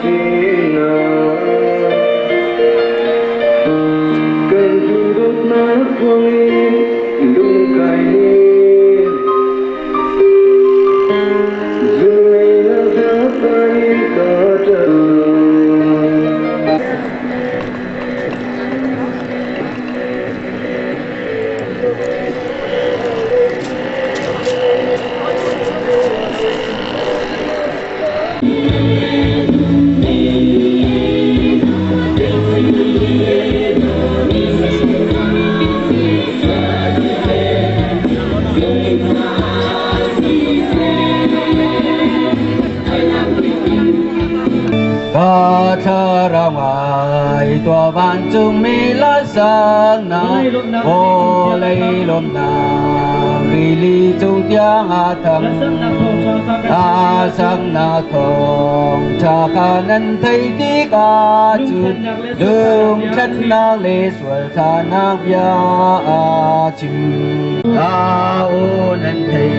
sinah Kan duhdawtnak ruangin lungkai nih Zulei na pai ka ṭap. Pa thlarau ngai tuah vancungmi lasana vawlei lawmnak rili cung tiang a thang a saknak thawng ṭha kha nan thei tikah cun lungthlennak le sualthanak bia a chim. A aw nan thei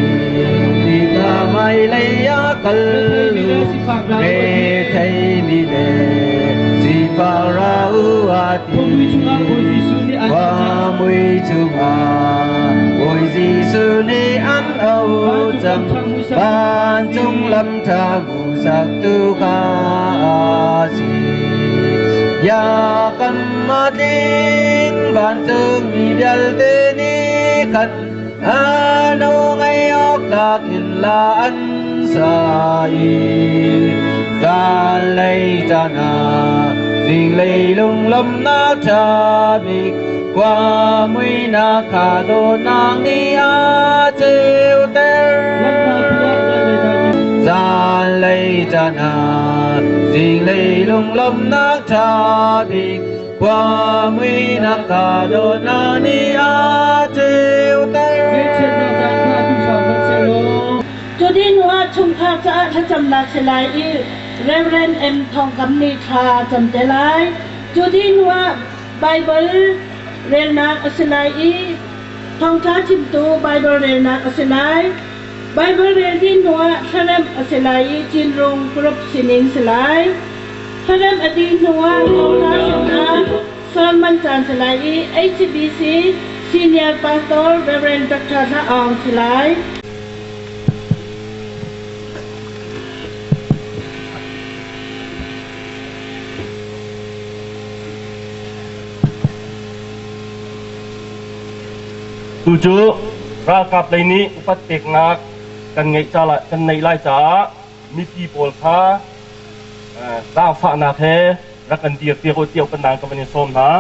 tikah hmailei ah kal u, retheimi le sifak ra u a ti. Khuamui chungah Bawi Jesuh nih an auh cang, vancung lam ṭha hmuhsaktu kha a si. Biakam a tling vancungmi vialte nih khan a no ngaih awk tlak in la an sa i zanlei caan ah zinglei lunglawmhnak ṭha bik khua muihnak kha dawtnak nih a ceuter. Zanlei caan ah zinglei lunglawmhnak ṭha bik khua muihnak kha dawtnak nih a ceuter. Cu dih hnu ah chungkhar caah thlacamnak si lai i Reverend M. Thawng Kam nih thla a cam te lai. Cu dih hnu ah Baibal relnak a si lai i thawngṭha chimtu Baibal relnak a si lai. Baibal rel dih hnu ah thlaremh a si lai i Cinrung group sinin si lai. Thlaremh a dih hnu ah thawngṭha chimnak sermon caan si lai i HCBC Senior Pastor Reverend Dr. Hla Aung si lai. Tucu ralkap lei nih upat peknak kan ngeih kan neih lai caah mipi pawl kha zaangfahnak he rak kan dir piak u tiah upatnak ka van in sawm hna.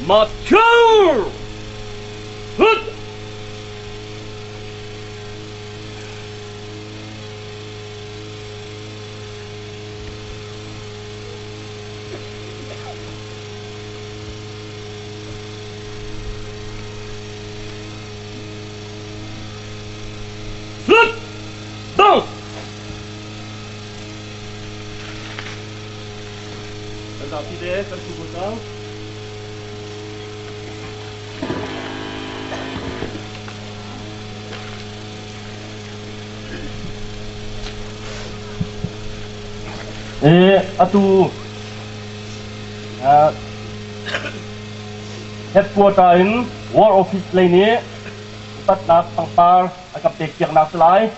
Mature! Hut! Slut! Dong! Kan zapi te kan thu cang. Atu headquarter in War Office lei nih upatnak pangpar a kan pekpiaknak si lai.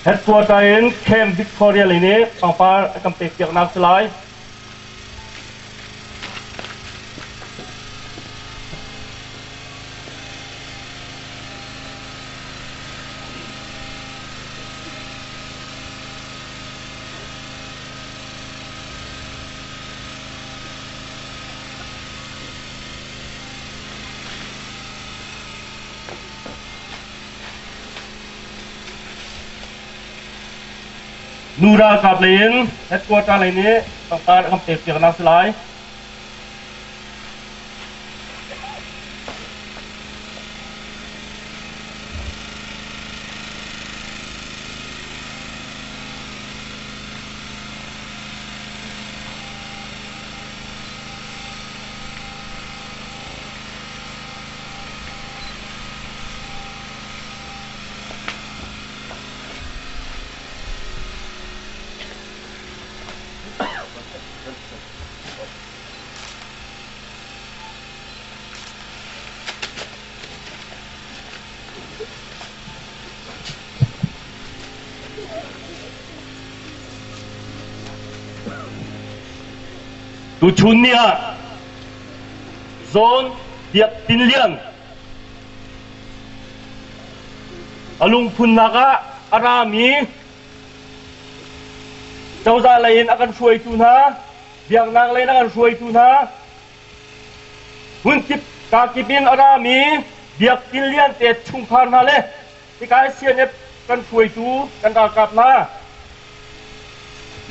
Headquarter in Camp Victoria lei nih pangpar a kan pekpiaknak si lai. Nu ralkap lei in headquarter lei nih pangpar a kan pekpiaknak si lai. Tuchun ni ah Zawn Biak Tin Lian a lungphunnak ah a rami cozah lei in a kan hruaitu hna, biaknak lei in a kan hruaitu hna, hmunkip kakip in a rami Biak Tin Lian te chungkhar hna le hika CNF kan hruaitu kan ralkap hna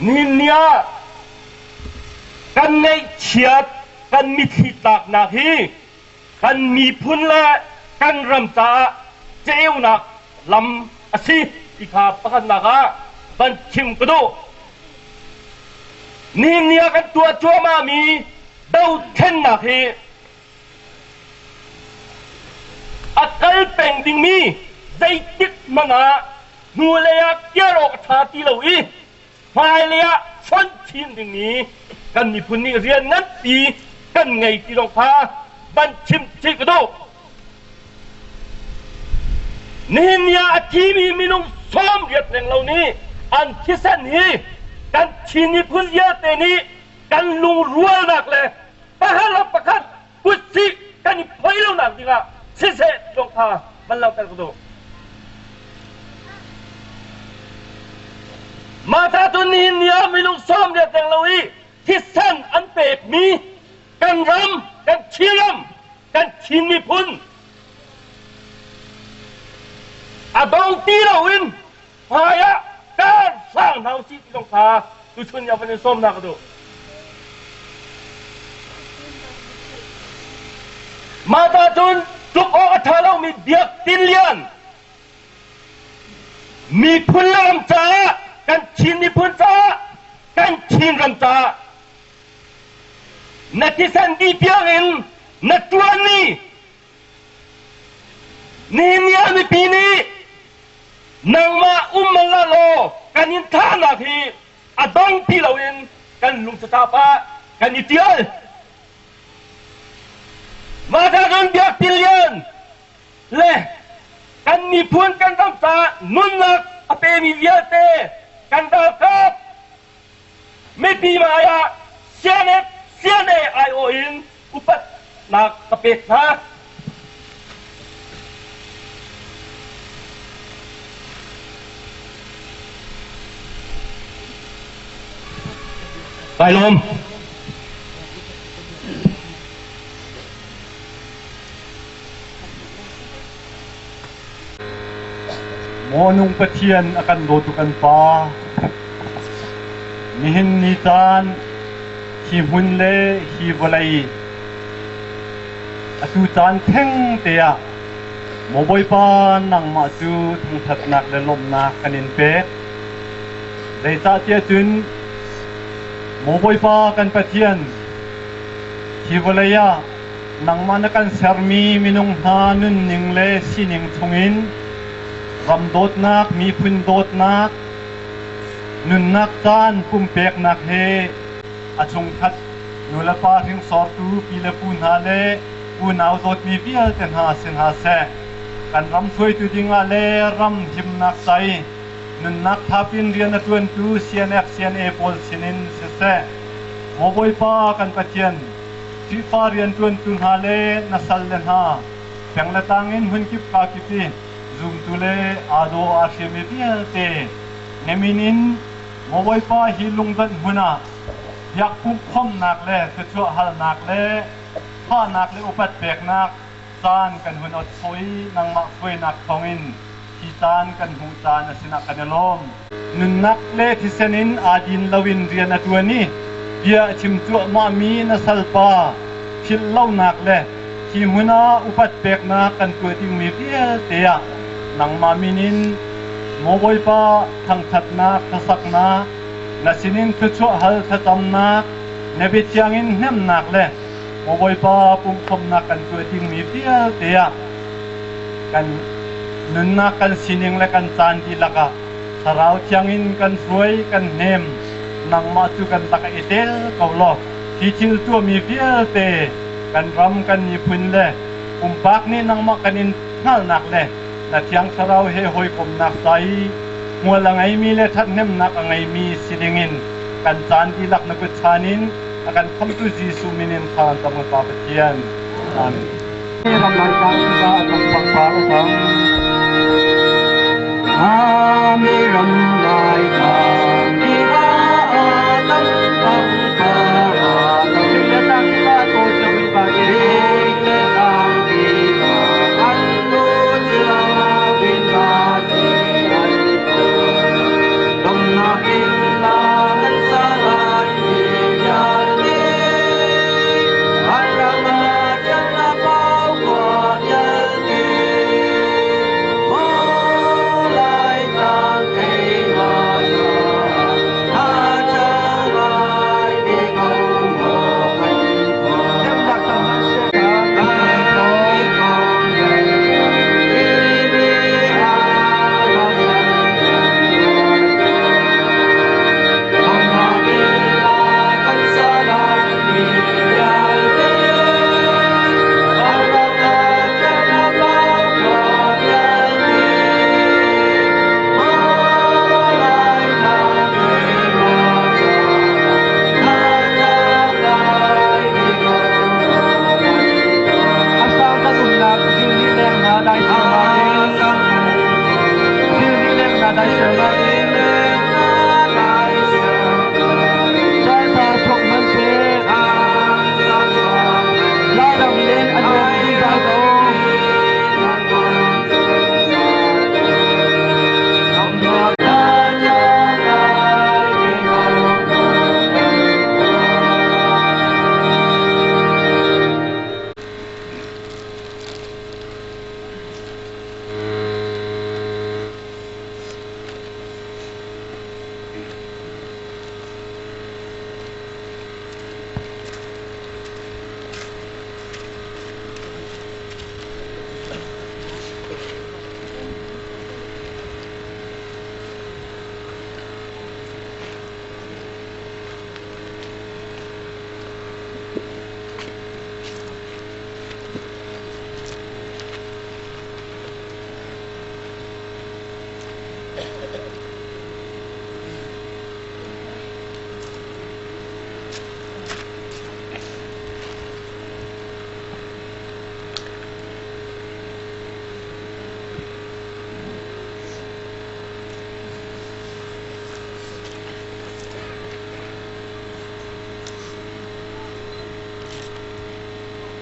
nihin ni ah kan ngaihchiat kan mitthli tlaknak hi kan miphun le kan ram caah ceunak lam a si ti kha pakhatnak ah van chim ka duh. Nihin ni ah kan tuah cuahmahmi dothlennak hi a kal peng dingmi zeitik hmanh ah hnulei ah kir awk a ṭha ti lo i hmailei ah fonh chin dingmi kan miphun nih rian nganpi kan ngei ti zong kha van chim chih ka duh. Nihin ni ah a thimi minung 80 renglo nih an thisen hi kan Chin miphun vialte nih kan lungrualnak le pakhat le pakhat kutsih kan i phoi lonak dingah siseh ti zong kha van langhter ka duh. Mah ta cun nihin ni ah minung 80 renglo i thisen an pekmi kan ram, kan Chinram, kan Chin miphun a dong ti loin hmai ah kar sang hna usih ti zong kha tuchun ni ah van in sawm hna ka duh. Mah ta cun tluk awk a ṭha lomi Biak Tin Lian miphun le ram caah kan Chin miphun caah kan Chin ram caah na thisen dih tiangin na ṭuanmi Nihin ni ah mipi nih nangmah um man la law kan in thahnak hi a dong ti loin kan lungcatap ah kan i ṭial. Mah kan biak tilian le kan miphun kan ram caah nunnak a pemi vialte kan ralkap mipi hmai ah CNF CNA aiawh in upatnak ka pek hna. Kai lawm. Maw nung Pathian a kan dawtu kan Pa, nihin ni caan hi hmun le hi vawlei atu caan theng te ah maw Bawipa nangmah cu thangṭhatnak le lawmhnak kan in pek. Zeicahtiah cun maw Bawipa kan Pathian, hi vawlei ah nangmah na kan sermi minung hna nunning le sining chungin ram dawtnak, miphun dawtnak, nunnak caan pumpeknak he a chungkhat nulepa hringsortu pi le pu hna le unau dawtmi vialte hna si hna seh. Kan ram hruaitu dingah le ram himnak ca i nunnak thapin rian a ṭuantu CNF CNA pawl sinin siseh, Maw Bawipa kan Pathian, Khrihfa rianṭuantu hna le na salle hna, peng le tlang in hmunkip kakip i zumtu le aa daw aa hriami vialte na min in Maw Bawipa hi lungdonh hmun ah biakpumh khawmnak le thluachuah halnak le fahnak le upat peknak caan kan hun ot sawh i nangmah hruainak thawngin Hi caan kan hmuh caan a sinah kan i lawm. Nunnak le thisen in aa din loin rian a ṭuan i bia a chim cuahmahmi na salpa philh lonak le hi hmun ah upat peknak kan tuah dingmi vialte ah nangmah min in maw Bawipa thangṭhatnak hlasaknak na sinin thluachuah hal thlacamnak na biathiang in hnemhnak le maw Bawipa pumhkhawmnak kan tuah dingmi vialte ah kan nunnak kan sining le kan caan dihlak ah Thlarau Thiang in kan hruai kan hnem. Nangmah cu kan lakah i tel ko law hi thil tuahmi vialte kan ram kan miphun le pumpak nih nangmah kan in hngalhnak le na Thiang Thlarau he hawikomhnak ca i hmual a ngeimi le ṭhathnemnak a ngeimi si dingin kan caan dihlak na kut chan in a kan khamtu Jesuh min in thla kan cam kan Pa Pathian. Amen.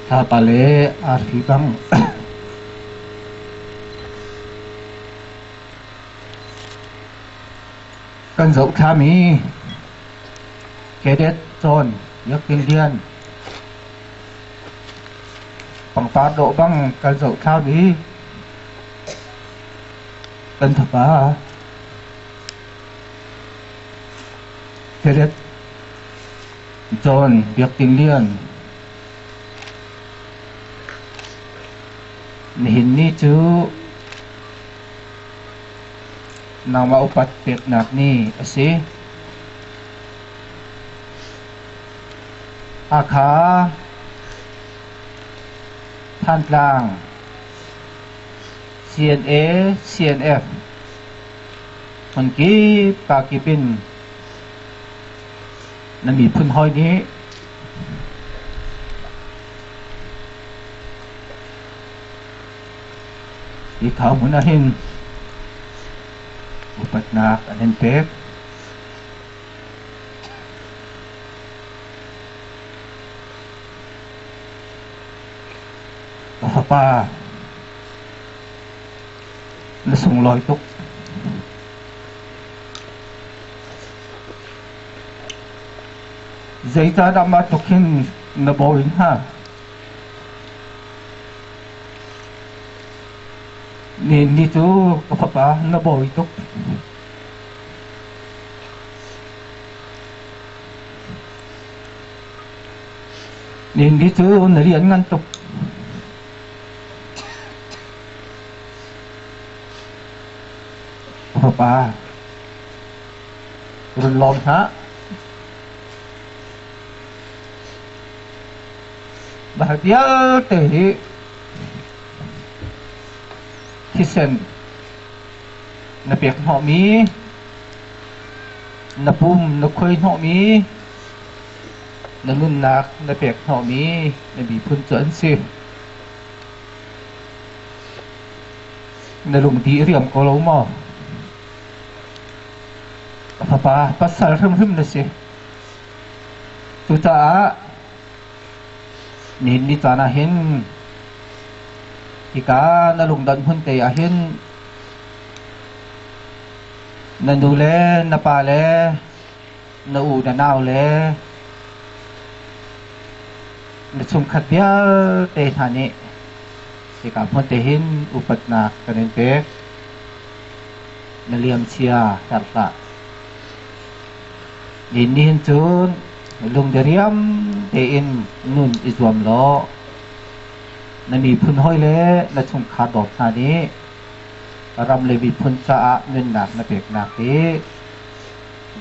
Thlapa le arfi bang kan zohthlami Cadet John Biakinn Lian pangpar dawh bang kan zohthlami kan fapa Cadet John Biakinn Lian Nihin ni cu nangmah upat peknak ni a si. Hakha, Thantlang, CNA, CNF, hmunkip kakip in na miphun hawi nih Hi khau hmun ah hin upatnak an in pek. Ka fapa, na sunglawi tuk. Zeicahdah mah tluk hin na bawi hnga? Nihin ni cu ka fapa na bawi tuk. Nihin ni cu na rian ngan tuk. Ka fapa, run lawm hlah. Mah vialte hi thisen na pek hnawhmi, na pum na khuai hnawhmi, na nunnak na pek hnawhmi na miphun cu an si. Na lungdi i riam ko lo maw? Ka fapa, pasal hrimhrim na si. Cucaah nihin ni caan ah hin hika na lungdonh hmun te ah hin na nu le na pa le na u na nau le na chungkhat vialte hna nih hika hmun te hin upatnak kan in pek. Na liamcia herh hlah. Nihin cun lungdiriam tein nun i zuam law na miphun hawi le na chungkhar dawt hna nih ram le miphun caah nunnak na peknak hi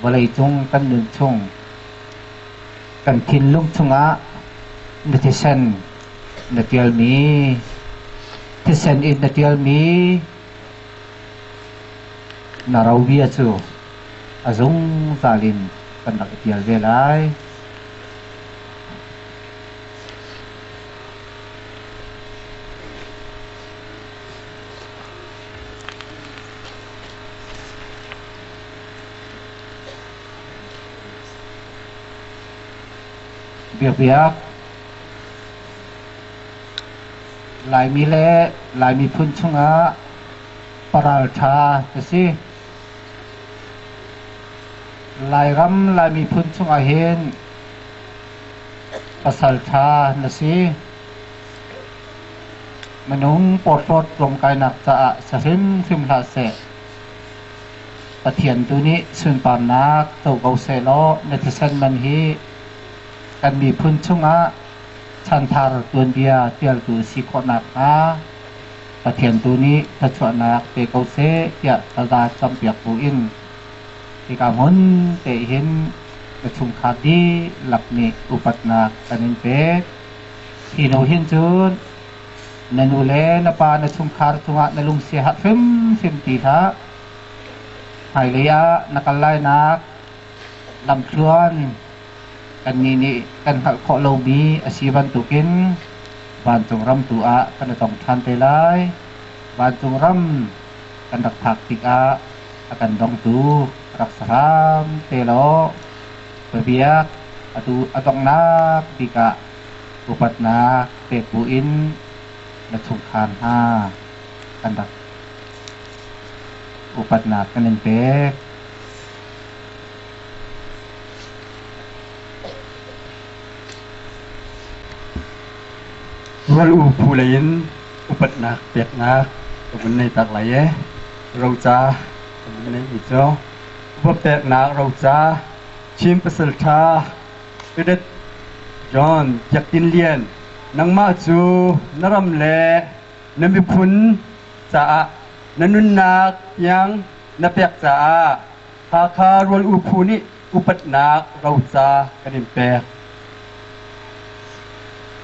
vawleicung kan nun chung kan thinlung chungah na thisen na ṭialmi thisen in na ṭialmi na robia cu a zungzal in kan rak i ṭial ve lai. Biakbiak Laimi le Lai miphun chungah paralṭha ka si. Lairam Lai miphun chungah hin pasalṭha na si. Minung porhlawt tlawmkainak caah si hrimhrim hlah seh. Pathian tu nih sunparnak co ko sehlaw na thisen man hi kan miphun chungah chanthar tuanbia ṭialtu si khawh nakhnga Pathian tu nih thluachuahnak pe ko seh tiah taza campiak buin hika hmun te hin na chungkhar dihlak nih upatnak kan in pek. Hi hnu hin cun na nu le na pa na chungkhar cungah na lungsia hrimhrim ti hlah. Hmailei ah na kal lainak lamthluan kannih nih kan hngalh khawh lomi a si bantukin vancung ram tu ah kan i tong ṭhan te lai. Vancung ram kan rak phak tikah a kan dongtu rak si hram te law biabiak atu a donghnak bik ah upatnak pek buin na chungkhar hna kan rak upatnak kan in pek. Rual u phu lei in upatnak peknak ka vun nei tak lai e. Roca ka vun neimi cu upat peknak roca Chin pasalṭha Cadet John Biak Tin Lian nangmah cu na ram le na miphun caah na nunnak tiang na pek caah Hakha Rual U Phu nih upatnak roca kan in pek.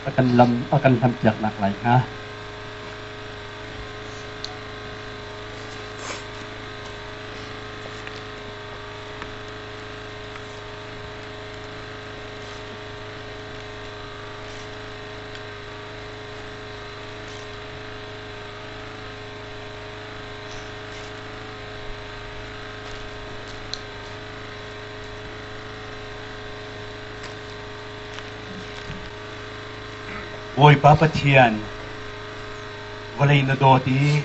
A kan lam a kan hlampiaknak lai hnga. Bawipa Pathian, vawlei na dawt i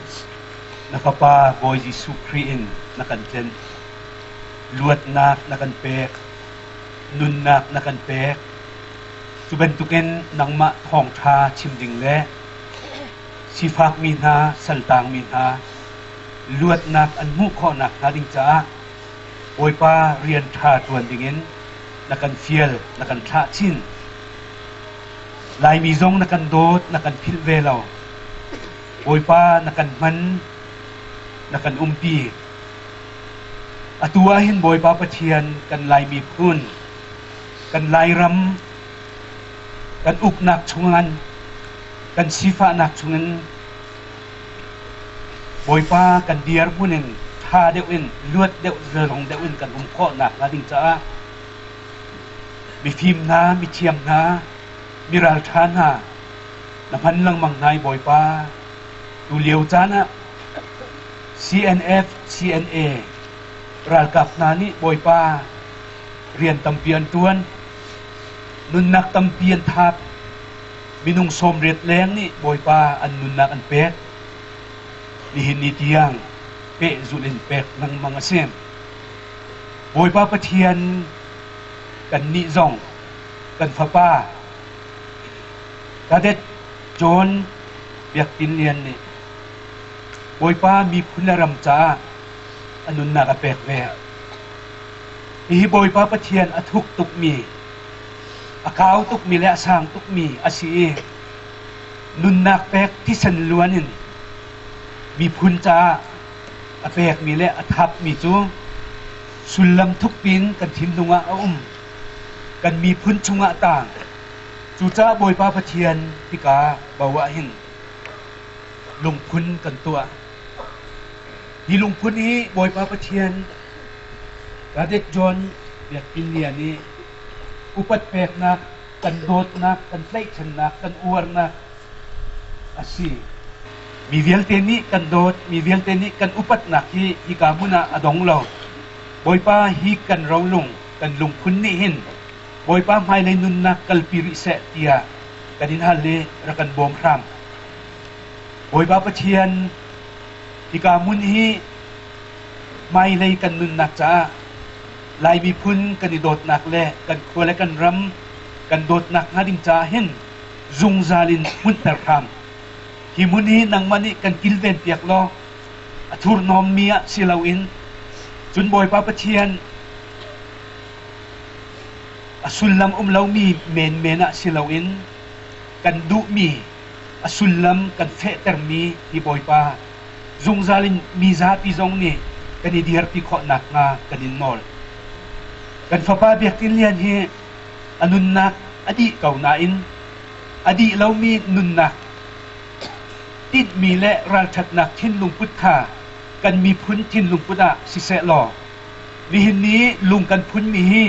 Na Fapa Bawi Jesuh Khrih in na kan tlenh. Luatnak na kan pek. Nunnak na kan pek. Cu bantukin nangmah thawngṭha chim ding le sifakmi hna, saltangmi hna luatnak an hmuh khawh nakhnga ding caah Bawipa rian ṭha ṭuan dingin na kan fial, na kan thlah chin. Laimi zong na kan dawt, na kan philh ve lo. Bawipa na kan hman, na kan umpi. Atu ah hin Bawipa Pathian kan Lai miphun, kan Lairam, kan uknak chungin, kan sifahnak chungin Bawipa kan dirhmun in ṭha deuh in, luat deuh, zalong deuh in kan um khawh nakhnga ding caah mifim hna, mithiam hna, miralṭha hna na hman lengmang hna i Bawipa tu lio caan ah CNF, CNA ralkap hna nih Bawipa rian tampi an ṭuan, nunnak tampi an thap, minung 80 leng nih Bawipa an nunnak an pek. Nihin ni tiang pehzulh in pek lengmang a si. Bawipa Pathian kannih zong kan fapa Cadet John Biak Tin Lian nih Bawipa miphun le ram caah a nunnak a pek ve. Hihi Bawipa Pathian a thuk tukmi, a kau tukmi le a sang tukmi a si i nunnak pek thisen luan in miphun caah a pekmi le a thapmi cu sullam thukpi in kan thinlung ah a um. Kan miphun chungah tang. Cucaah Bawipa Pathian hika bo ah hin lungphun kan tuah. Hi lungphun hi Bawipa Pathian Cadet John Biakinn Lian i upat peknak, kan dawtnak, kan tlaihchannak, kan uarnak a si. Mi vialte nih kan dawt, mi vialte nih kan upatnak hi hika hmun ah a dong lo. Bawipa hi kan rolung, kan lungphun nih hin Bawipa hmailei nunnak kalpi rih seh tiah kan in hal i rak kan bawm hram. Bawipa Pathian, hika hmun hi hmailei kan nunnak caah Lai miphun kan i dawtnak le kan khua le kan ram kan dawtnak hnga ding caah hin zungzal in hmunhter hram. Hi hmun hi nangmah nih kan kilven piak law a thurhnawmmi ah si loin cun Bawipa Pathian a sullam um lomi menmen ah si loin kan duhmi a sullam kan fehtermi hi Bawipa zungzal in mi zapi zong nih kan i dirpi khawh nakhnga kan in nawl. Kan fapa Biak Tin Lian hi a nunnak a dih ko nain a dih lomi nunnak tinhmi le ralṭhatnak thinlung put kha kan miphun thinlung put ah siseh law nihin ni lung kan phunmi hi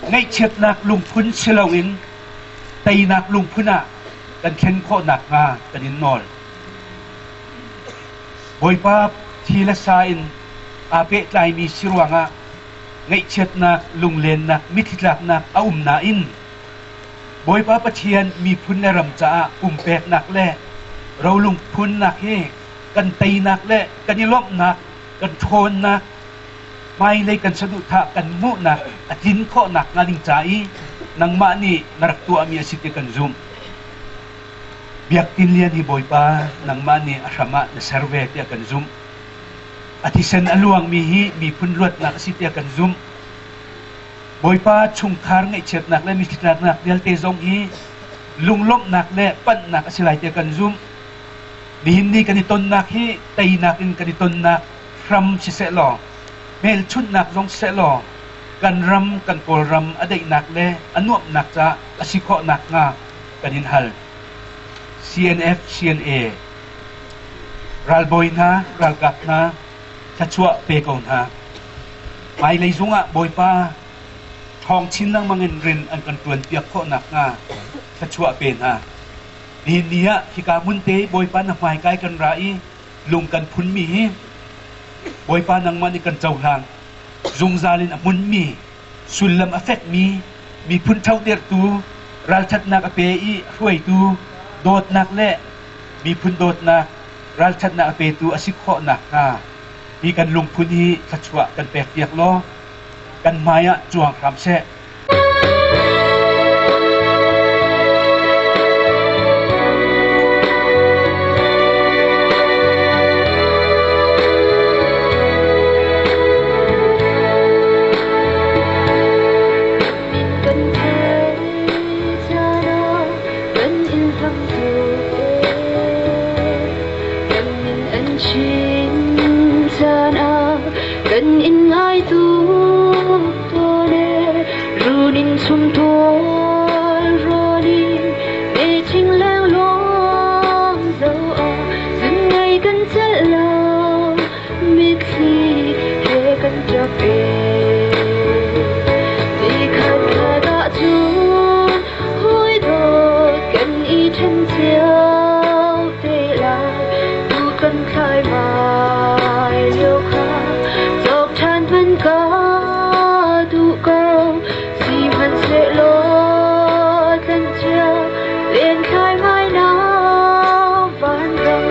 ngaihchiatnak lungphun si loin teinak lungphun ah kan thlen khawh nakhnga kan in nawl. Bawipa thi le sa in aa pehtlaimi si ruangah ngaihchiatnak, lunglennak, mitthli tlaknak a um nain Bawipa Pathian miphun le ram caah pumpeknak le rolung phunnak hi kan teinak le kan i lawmhnak, kan ṭhawnnak, hmailei kan saduhthah kan hmuhnak a tlin khawhnak hnga ding ca i nangmah nih na rak tuahmi a si ti kan zumh. Biak Tin Lian hi Bawipa nangmah nih a hram ah na ser ve tiah kan zumh. A thisen a luangmi hi miphun luatnak a si tiah kan zumh. Bawipa chungkhar ngaihchiatnak le mitthli vialte zong hi lunglawmhnak le panhnak a si lai tiah kan zumh. Nihin ni kan i tonnak hi teinak in kan i tonnak hram siseh law, hmelchunhnak zong siseh law, kan ram, kan Kawlram a daihnak le a nuamhnak caah a si khawh nakhnga kan in hal. CNF, CNA, ralbawi hna, ralkap hna, thluachuah pe ko hna. Hmailei zungah Bawipa ṭhawng chin lengmang in rian an kan ṭuanpiak khawh nakhnga thluachuah pe hna. Nihin ni ah hika hmun te Bawipa na hmaikai kan ra i lung kan phunmi hi Bawipa nangmah nih kan cohlang. Zungzal in a hmunmi, sullam a fekmi, miphun ṭhodirhtu, ralṭhatnak a pe i hruaitu, dawtnak le miphun dawtnak. Ralṭhatnak a petu a si khawh nakhnga hi kan lungphun hi thluachuah kan pekpiak law kan hmai ah cuang hram seh. Kan Kan in hlamtu kan min an chim caan ah kan in ngaitu tawn e run in chum tual rawn in me ching leng luang zo ah zun ngai kan celh lo mitthli he kan ṭap e. Nikhat khat ahcun hawi dawt kan i ṭhen cio te lai. Tu kan thlai mai lio kha cawk ṭhan hmanh ka duh ko. Sihmanhsehlaw tlancia len thlai mai na vanram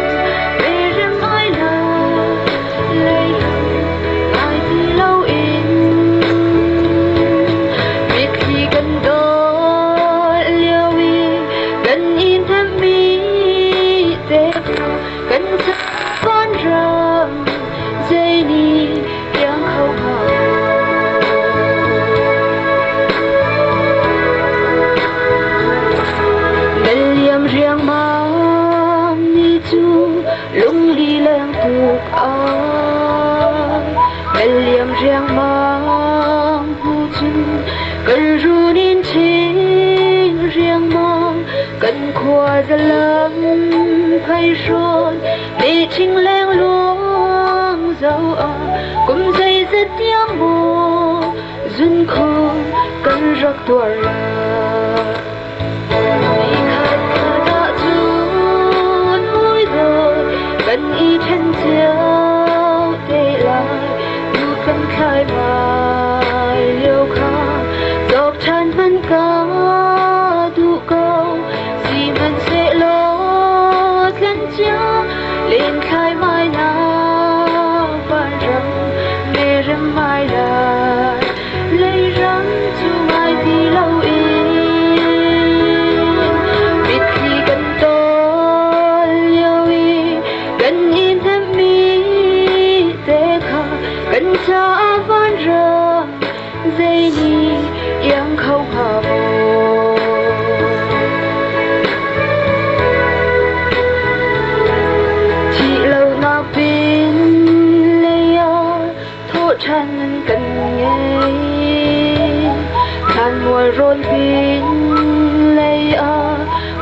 merem ai la lei ngai ti loin mitthli kan dawl lio i kan i hnemhmi te kan vanram zei nih iang kho hnga. Bel liam riangmang ni cu lungli leng tuk ah bel liam riangmang hnu cun kan run in ching riangmang kan khua zalam phei hrawn me ching leng luang zo ah kum zeizat tiang maw zun kho kan rak tuar la. Nikhat khat ahcun muidawt kan i ṭhen cio te lai. Tu kan thlai mai lio kha cawk ṭhan hmanh ka duh ko. Sihmanhsehlaw tlancia len thlai mai na vanram merem mai lai. Leiram cu ngai ti loin mitthli kan tawl lio i kan i hnemhmi te kha kan caah vanram zei nih iang kho hnga maw? Thih lonak pin lei ah thawhṭhan kan ngei. Thlanmual rawn pin lei ah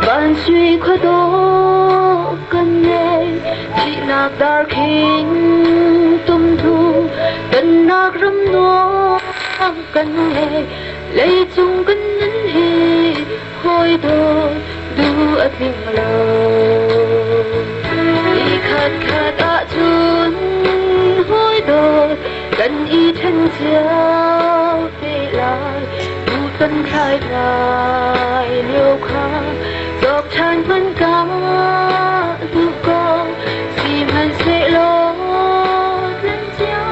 van sui khua dawh kan ngei. Thihnak darkhing tumthu tonnak ram nuam kan ngei. Leicung kan nun hi hawi dawt duh a tling lo. Nikhat khat ahcun hawi dawt kan i ṭhen cio te lai. Tutan thlai lai lio kha cawk ṭhan hmanh ka duh ko. Sihmanhsehlaw tlancia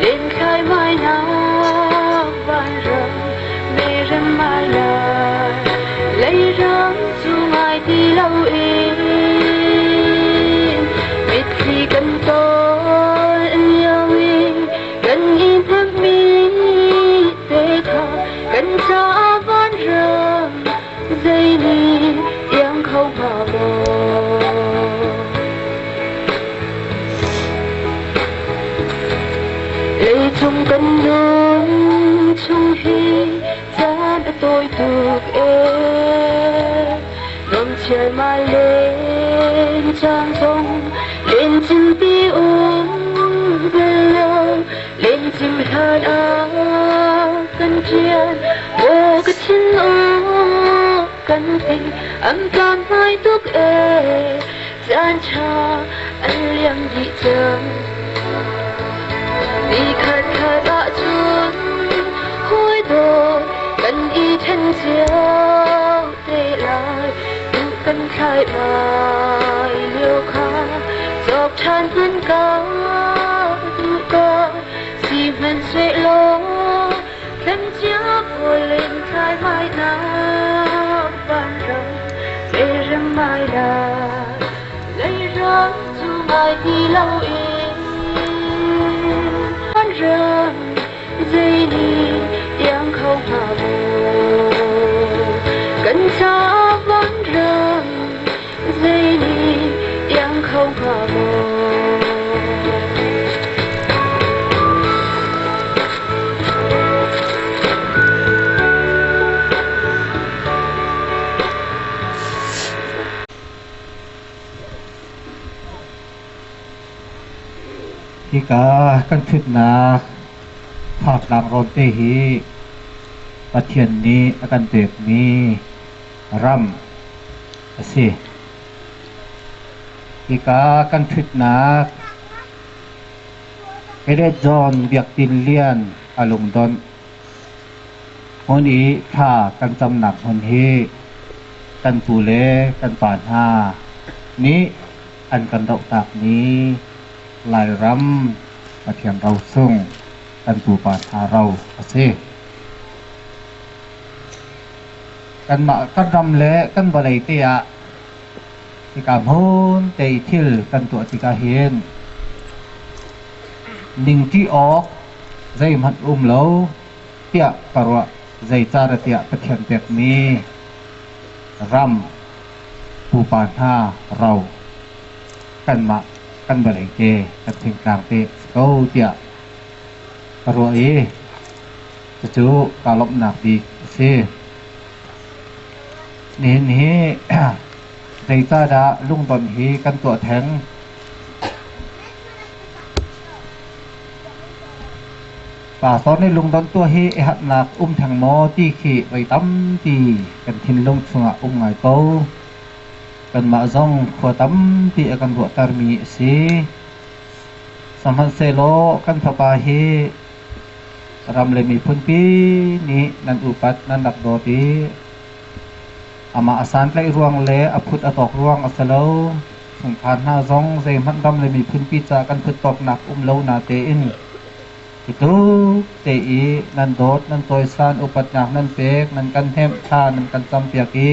len thlai mai nak vanram merem mai lai. Leiram cu ngai ti loin mitthli kan tawl lio i kan i hnemhmi te kha kan caah vanram zei nih iang kho hnga maw? Leicung kan nun chung hi caan a tawi tuk ee. Nuamchial mai len caan zong len cim ti um bel lo len cim hlan ah kan ṭian maw ka thin aw kan ti an kaan hmai tuk ee caan ṭha an liam dih cang. Nikhat khat ahcun hawi dawt kan i ṭhen cio te lai. Duh kan thlai mai lio kha. Sok ṭhan hmanh ka duh ko, sihmanhsehlaw tlemcia pawl in thlai mainak vanram leirem mai lai, leiram cu ngai ti loin vanram zei nih tiang kho hnga maw? Kan caah vanram Zei nih iang kho hnga maw? Hika kan ṭhutnak Thartlang rawn te hi Pathian nih a kan pekmi ram a si. Hika kan ṭhutnak Cadet John Biak Tin Lian a lungdonh. Hmun i thla kan camnak hmun hi kan pu le kan pa hna nih an kan dohtakmi Lairam Pathian ro sung kan pupa hna ro a si. Kanmah kan ram le kan vawlei te ah hika hmun te i thil kan tuah tikah hin ningṭi awk zeihmanh um lo tiah ka ruah. Zeicahtiah Pathian pekmi ram pupa hna ro kanmah kan vawlei te kan thingtlang te a si ko tiah ka ruah i Cucu kaa lawmhnak bik a si. Nihin hi zeicahdah lungdon hi kan tuah theng? Pastor nih lungdon tuah hi i hatnak um theng maw ti khi voi tampi kan thinlung chungah um ngai ko. Kanmah zong khua tampi a kan ruahtermi a si. Sihmanhsehlaw kan fapa hi Ram le miphunpi nih nan upat nan rak dawt i amah a santlaih ruang le a phut a tawk ruang a si lo. Chungkhar hna zong zeihmanh ram le miphunpi ca kan phut tawknak um lo natein hi tluk te i nan dawt, nan cawisan, upatnak nan pek, nan kan hnemh, thla nan kan campiak i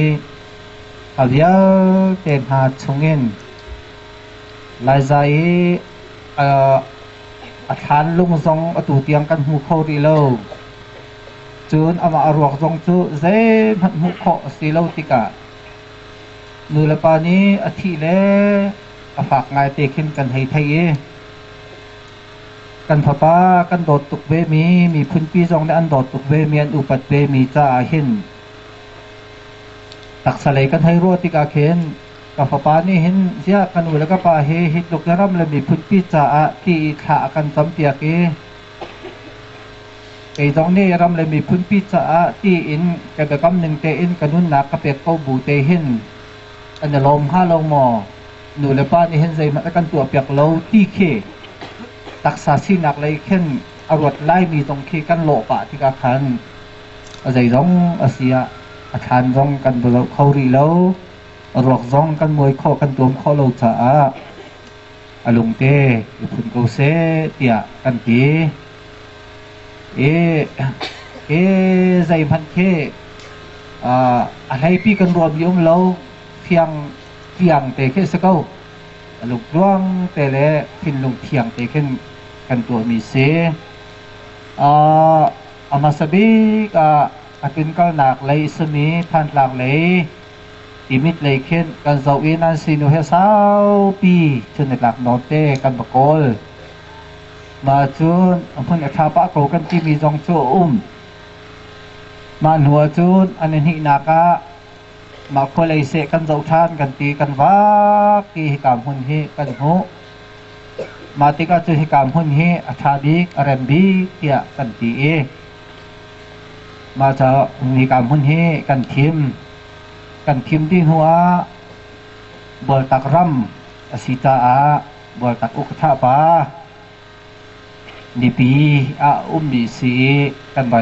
a vialte hna chungin Laiza i A thlanlung zong atu tiang kan hmu kho rih lo. Cun amah a ruak zong cu zeihmanh hmuh khawh a si lo tikah nulepa nih a thih le a fak ngaite khin kan hei theih i kan fapa kan dawt tuk vemi miphunpi zong nih an dawt tuk vemi an upat vemi caah hin taksa lei kan hei ruah tikah khin Ka fapa nih hin ziah ka nu le ka pa hi hi tluk na ram le miphunpi caah ti i thla a kan campiak i kei zong nih ram le miphunpi caah tiin ka biakam ning tein ka nunnak ka pek ko bu te hin an i lawm hnga lo maw? Nu le pa nih hin zeihmanh a kan tuahpiak lo ti khi taksa sinak lei khin a ruat laimi zong khi kan lawh pah tikah khan a zeizong a si ah a thlan zong kan va zoh kho rih lo. Ruak zong kan muai khawh kan tuam khawh lo caah a lungte i phun ko seh tiah kan ti. I hi zeihmanh khi a hleipi kan ruahmi um lo fiang fiang te khi a si ko. A lungtluang te le thinlung thiang te khin kan tuahmi si. A hmasa bik ah a tlunkalnak lei a simi Thantlang lei Timit lei khin kan zoh i nan sinu he saupi cun nitlak nawn te kan va kawl. Mah cun a hmun a ṭha pah ko kan timi zong cu a um. Mah hnu ah cun an i hnihnak ah mah khua lei seh kan zoh ṭhan kan ti kan vak i hika hmun hi kan hmuh. Mah tikah cun hika hmun hi a ṭha bik, a rem bik tiah kan ti i mah caah hika hmun hi kan thim. Kan thim dih hnuah Bualtak ram a si caah Bualtak uk ṭha pa nipi ah a ummi si i kan va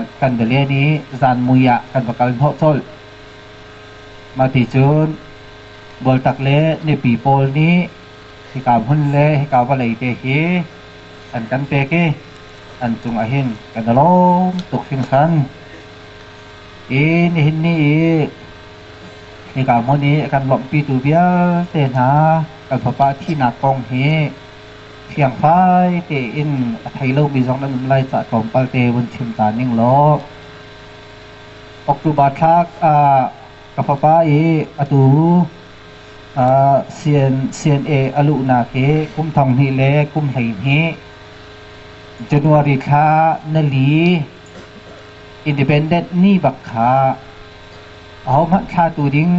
len i zan mui ah kan va kal hnawh colh. Mah ti cun Bualtak le nipi pawl nih Hika hmun le hika vawlei te hi an kan pek i an cungah hin kan i lawm tuk hringhran. I nihin ni i hika hmun i a kan lawmhpitu vialte hna kan fapa thihnak kong hi fiangfai tein a thei lomi zong nan um lai caah tlawmpal te vun chim ta ning law October thla ah ka fapa i atu CNA a luhnak hi kum 2000 le kum 12 January thla nali Independent ni bak kha ahohmanh thlatu ding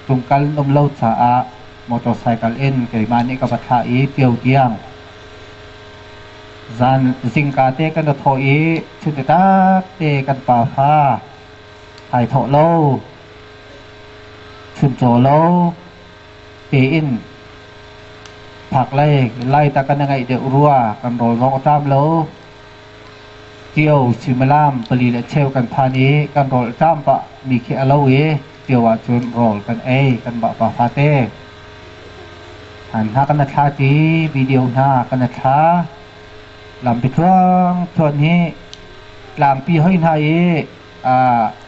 tungkal an um lo caah motorcycle in keimah nih ka va thlah i Tio tiang zan zingka te kan ra thawh i chuntak te kan pa fa ai thawh lo chuncaw lo tein phak lei lai ta kan ngaih deuh rua kan rawl zong a ṭam lo. Tio suimilam pali le cheu kan phan i kan rawl ṭam pah mi khi a lo i Tio ahcun rawl kan ei kan mah pa fate. Han hna kan thla ti video hna kan thla lampi tluang thuan hi tlangpi hoi hna i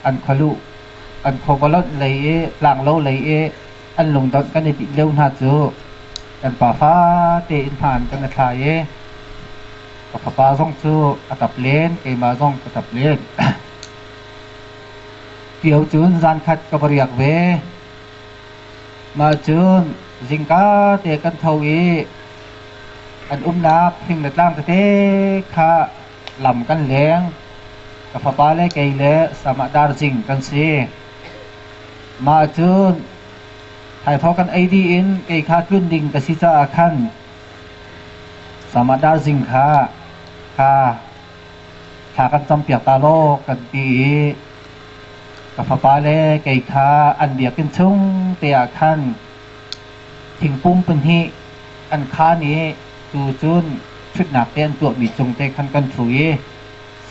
an khualuh an khuavalawnh lei i tlanglo lei i an lungdonh kan i tinh lio hna cu kan pa fate in hmaan kan i thla i ka fapa zong cu a tap len, keimah zong ka tap len. Tio cun zan khat ka va riak ve. Mah cun zingka te kan tho i an umnak thing le tlang tete kha lam kan leng. Ka fapa le kei le Samah Darjing kan si. Mah cun thaithawh kan ei dih in kei kha tlun ding ka si caah khan Samah Darjing kha kha thla kan campiak ta law kan ti i ka fapa le kei kha an biakinn chung te ah khan thingpum pahnih an khaan i tu cun ṭhutnak te an tuahmi cung te khan kan ṭhu i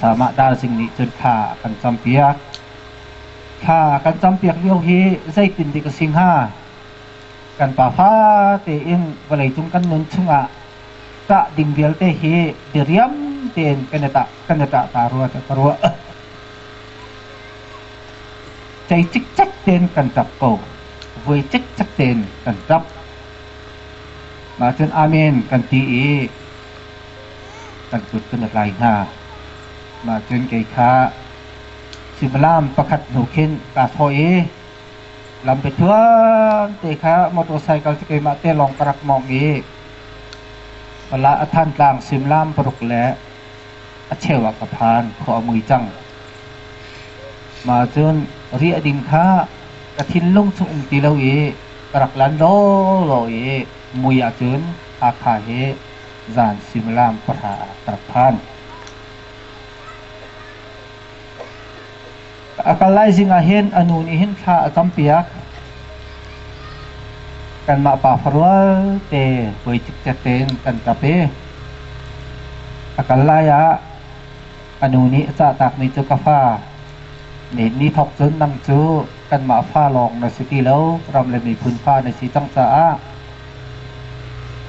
Samah Darjing nih cun thla a kan campiak. Thla a kan campiak lio hi zeitin dik a si hnga? Kan pa fate in vawleicung kan nun chungah ṭah ding vialte hi diriam tein kan i tah kan i ṭah ta rua tiah ka ruah. Cei cikcek tein kan ṭap ko. Vui cikcek tein kan ṭap. Mah cun amen kan ti i kan kut kan i tlai hna. Mah cun kei kha suimilam pakhat hnu khin kaa thawh i lampi tluan te kha motorcycle cu keimah te lawng ka rak mawngh i pala a Thantlang suimilam paruk le a cheu ah ka phan, khua a mui cang. Mah cun riah ding kha ka thinlung chung um ti lo i ka rak lan lawlaw i mui ahcun Hakha hi zan suimilam 10 ah ka rak phan. A kal lai zing ah hin a nu nih hin thla a campiak. Kanmah pa farual te puai cikcek tein kan ṭap i a kal lai ah a nu nih a cahtakmi cu ka fa ni thawk cun nang cu kanmah fa lawng na si ti lo, ram le miphun fa na si cang caah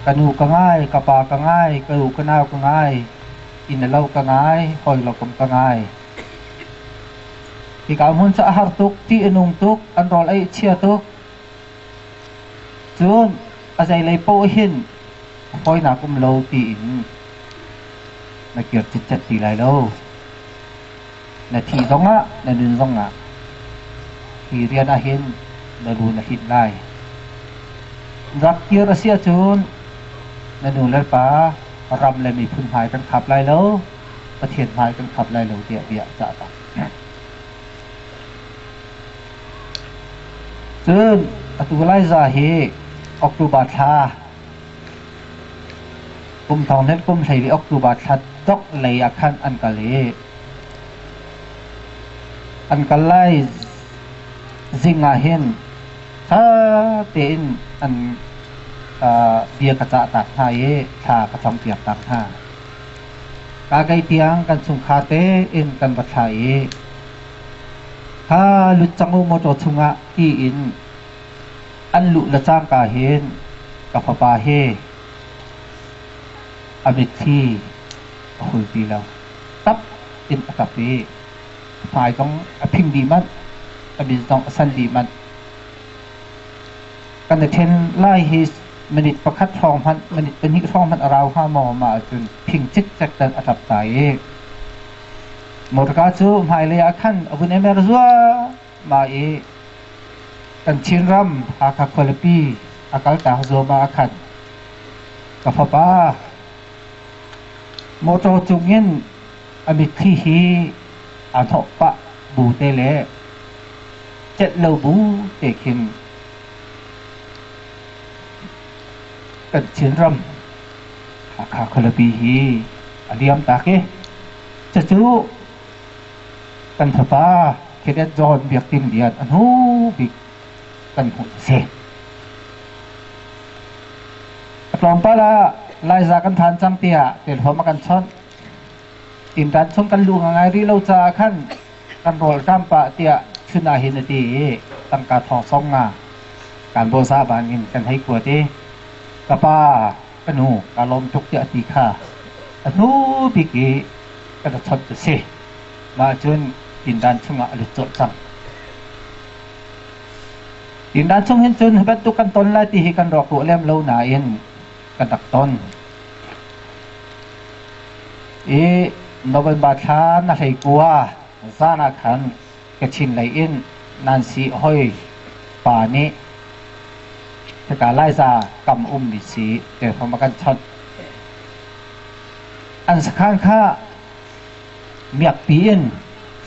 ka nu ka ngai, ka pa ka ngai, ka u ka nau ka ngai, inn le lo ka ngai, hawi lo kum ka ngai. Hika hmun cu a har tuk, ṭih a nung tuk, an rawl ei a chia tuk. Cun a zeilei paoh hin fawinak um lo tiin na kir citcet ti lai lo. Na thih zongah, na nun zongah hi rian ah hin na lu na hlinh lai. Rak kir a si ahcun na nu le pa ram le miphun hmai kan khap lai lo, Pathian hmai kan khap lai lo tiah bia a cah tak. Cun atu Laiza hi October thla kum thong hlen kum hlei li October thla dongh lei ah khan an kal i an kal lai zing ah hin ṭha tein an bia ka cah tak hna i thla ka campiak tak hna. Ka kei tiang kan chungkhar tein kan va thla i kha lut cang u motor chungah tiin an luh le cangka hin ka fapa hi A mitthli a hul ti lo. Tap in a tap i a hmai zong a phing dih manh, a mit zong a san dih manh. Kan i ṭhen lai hi minute pakhat hrawng hmanh, minute pahnih hrawng hmanh a rau hnga maw mah ahcun phing cikcek tan a ṭap ta i motorka cu hmailei ah khan a vun i mer zuahmah i kan Chinram Hakha khualipi a kaltak zuahmah ah khan ka fapa motor cungin a mitthli hi aa hnawh pah bu te le celh lo bu te khin kan Chinram Hakha khualipi hi a liam tak i cucu kan fapa Cadet John Biak Tin Lian a hnu bik kan hmuh a si. A tlawmpal ah Laiza kan phan cang tiah telhuam a kan chawnh. Tinṭan chung kan luh ngai rih lo caah khan kan rawl ṭam pah tiah chun ah hin a ti i tangka thong song nga kan bawsa bangin kan hei kuat i ka pa ka nu ka lawm tuk tiah a ti kha a hnu bik i kan ra chawnh cu si. Mah cun tinṭan chungah a lut colh cang. Tinṭan chung hin cun hi bantuk kan ton lai ti hi kan rawk ruah lem lo nain kan rak ton. I November thla na hlei kua zan ah khan Kachin lei in Nancy hoi pa nih hika Laiza kam ummi si telfom a kan chawnh. An sakhan kha miakpi in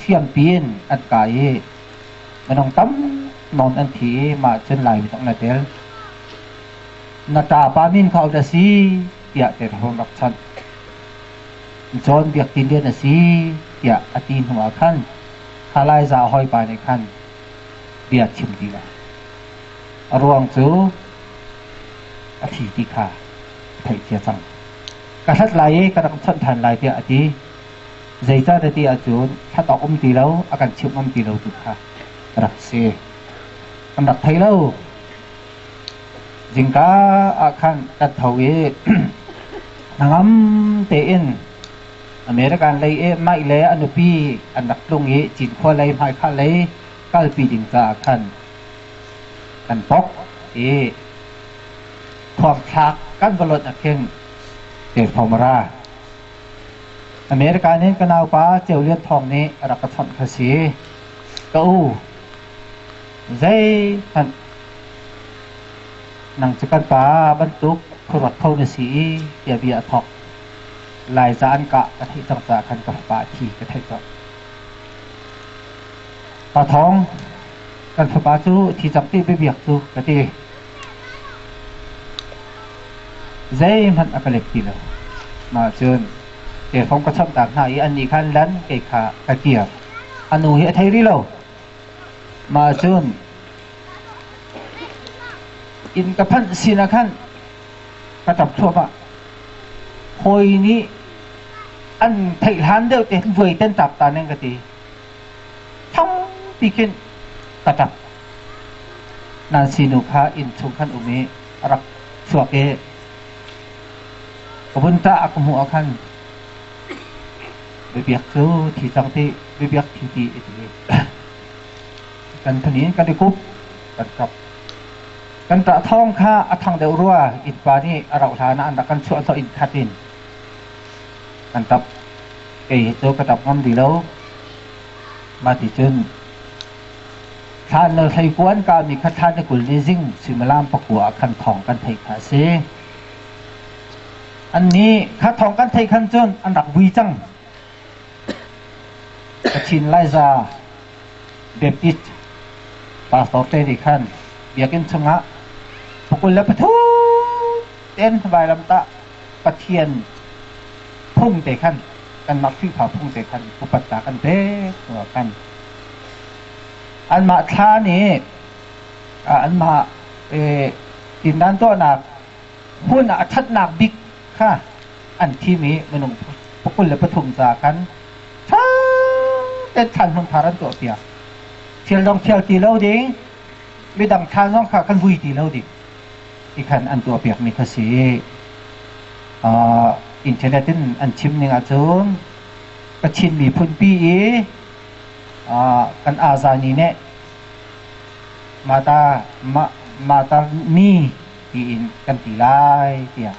hriampi in an kai i minung tam nawn an thi i mah cun Laimi zong na tel. Na ṭapa min kha dah si tiah telfom rak chawnh. John Biak Tin Lian a si tiah a ti hnu ah khan Khalaiza hawipa nih khan bia chim ti lo. A ruang cu a thi ti kha a theih cia cang. Ka hlat lai i ka rak chawnh ṭhan lai tiah a ti. Zeicah ti ahcun hlat awk um ti lo, a kan chimh ngam ti lo tu kha rak si. Kan rak thei lo. Zingka ah khan kan tho i hnangam tein American lei i Mike le a nupi an rak tlung i Cinkhua lei hmaikhah lei kalpi ding caah khan kan pok i thuamthlak kan va lonh ah khin telfom a ra. American in ka naupa Ceu Lian Thawng nih a rak ka chawnh kha si. Ka u, Zeihmanh nang cu kan pa bantuk khuaruat kho na si i tiah bia a thawk. Laica an kah ka theih cang caah khan ka fapa a thi ka theih cang. Pa Thawng, kan fapa cu thi cang ti biabiak cu ka ti. Zeihmanh a ka let ti lo. Mah cun telfong ka chawmhtak hna i annih kha an lan, kei kha ka kir. A nu hi a thei rih lo. Mah cun inn ka phanh sinah khan ka ṭap thluahmah. Hawi nih an theih hlan deuh te vuai ten ṭap ta ning ka ti. Thangpi khin ka ṭap. Nancy nu kha inn chung khan um i a rak chuak i ka vun ṭah a ka hmuh ah khan biabiak cu thi cang ti biabiak thi ti a ti. Kan thanin kan i kup kan ṭap. Kan ṭah thawng kha a thang deuh rua innpa nih a rauh hlan ah an rak kan chuah hnawh inn khat in kan ṭap. Kei hi cu ka ṭap ngam ti lo. Mah ti cun thlan le hleikuan kami kha thlan ni 20 ni zing suimilam pakua ah khan thawng kan theih kha a si. Annih kha thawng kan theih khan cun an rak vui cang. Kachin Laiza Baptist pastor te nih khan biakinn chungah pakul le pathum ten vailamtah Pathian phung te khan kanmah Khrihfa phung te khan upatnak kan pek hnuah khan anmah thla nih anmah tindan tuahnak hmun ah a ṭhatnak bik kha an thim i minung 23 ca khan ṭha tein thlan hmun thar an tuahpiak. Thil dong thial ti lo ding, midang thlan zong kha kan vui ti lo ding ti khan an tuahpiakmi kha si. Internet in an chim ning ahcun Kachin miphun pi i kan azani nih mata mata ni tiin kan ti lai tiah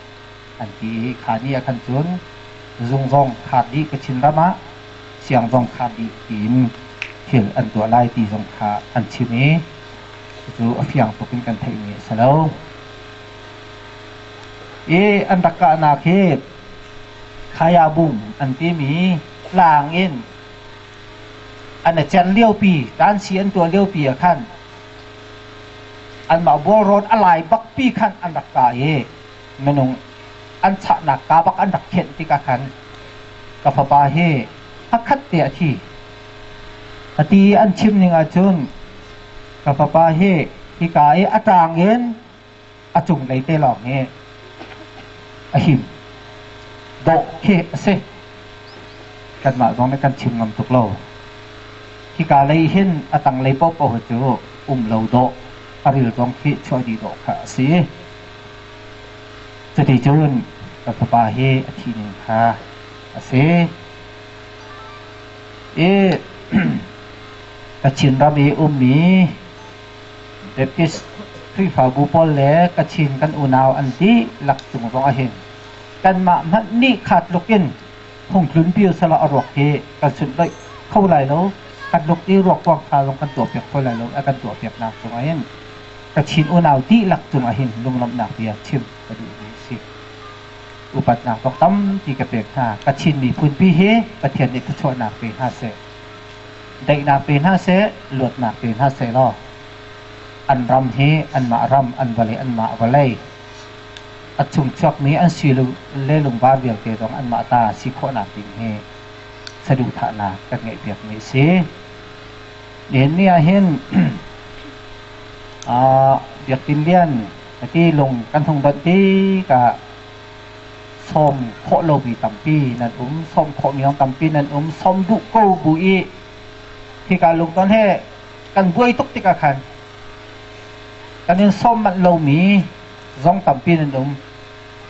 an ti i kha ni ah khan cun zung zong khar dih Kachin ram ah siang zong khar dih tiin thil an tuah lai ti zong kha an chim i cucu a fiang tuk in kan theihmi a si lo. I an rak kahnak hi Khayabung an timi tlang in an i cer liopi, tansi an tuah liopi ah khan anmah bualrawn a lai bakpi khan an rak kah i minung an chahnak ka bak an rak khenh tikah khan ka fapa hi hakhat te a thi. A ti i an chim ning ahcun ka fapa hi hika i a ṭang in a cunglei te lawng hi a him. Dawh khi a si. Kanmah zong nih kan chim ngam tuk lo. Hika lei hin a tanglei paohpaoh hi cu um lo dawh, a ril zong khi chuah dih dawh kha a si. Cuticun ka fapa hi a thih ning kha a si. I Kachin ram i ummi Baptist Khrihfabu pawl le Kachin kan unau an dihlak cung zong ahhin kanmah hmanh nih kha tluk in phungtlunpi usalaw a ruak hi kan sunhlawih kho lai lo. Kan tluk i ruakkuang kha zong kan tuahpiak kho lai lo. A kan tuahpiaknak cung ahhin Kachin unau dihlak cung ahhin lunglawmhnak bia chim ka duhmi a si. Upatnak zong tampi ka pek hna. Kachin miphunpi hi Pathian nih thluachuahnak pe hna seh. Daihnak pe hna seh, luatnak pe hna seh law an ram hi anmah ram, an vawlei anmah vawlei. A chungchuakmi an si le lungvar vialte zong anmah ta si khawhnak ding hi saduhthahnak kan ngeihpiakmi a si. Nihin ni ah hin Biak Tin Lian ti lung kan hung donh tikah sawm khawh lomi tampi nan um, sawm khawhmi zong tampi nan um, sawm duh ko bu i hika lungton he kan buai tuk tikah khan kan in sawm manh lomi zong tampi nan um.